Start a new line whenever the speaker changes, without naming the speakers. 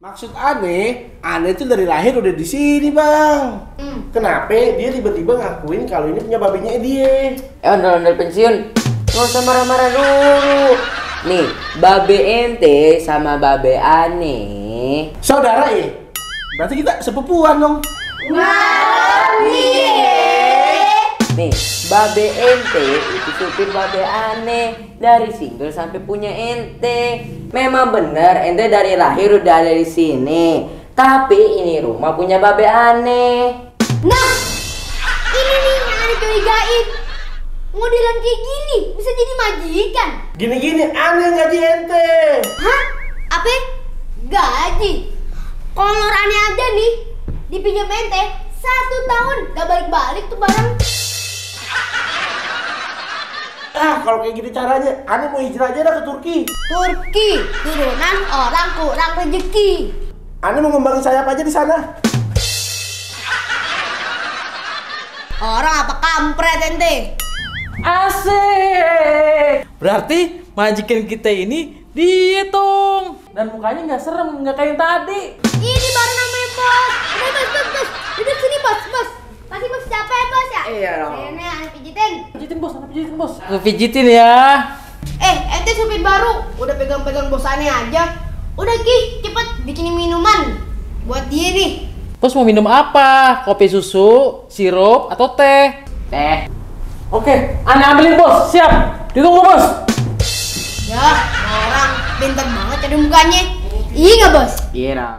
Maksud aneh itu dari lahir udah di sini bang. Kenapa dia tiba-tiba ngakuin kalau ini punya babinya dia?
Ondel-ondel pensiun, nggak usah marah-marah dulu. Nih, babe ente sama babe aneh
Saudara ya? Berarti kita sepupuan dong.
Nih, babe ente itu supir babe aneh dari single sampai punya ente. Memang bener ente dari lahir udah ada di sini. Tapi ini rumah punya babe aneh.
Nah, ini nih yang aneh curigain. Modelan kayak gini bisa jadi majikan.
Gini-gini aneh gaji ente.
Hah? Apa? Gaji? Kolor aneh aja nih dipinjam ente 1 tahun gak balik-balik tuh barang.
Kalau kayak gini caranya, aneh mau hijrah aja dah ke Turki.
Turki, turunan orang kurang rezeki.
Aneh mau ngembangin sayap aja di sana.
Orang apa kampret ente?
Asik. Berarti majikan kita ini dihitung dan mukanya nggak serem, nggak kayak yang tadi.
Ini baru namanya bos. Udah bos. Duduk sini bos. Pasti bos capek bos ya?
Iya dong.
Ini aneh pijitin.
Pijitin bos. Aku pijitin ya.
Ente supir baru, udah pegang-pegang bos aneh aja. Udah Ki, cepet bikinin minuman buat dia nih.
Bos mau minum apa? Kopi susu, sirup, atau teh?
Teh.
Oke, aneh ambilin bos. Siap. Ditunggu bos.
Ya, orang pintar banget cari mukanya. Iya nggak bos?
Iya dong.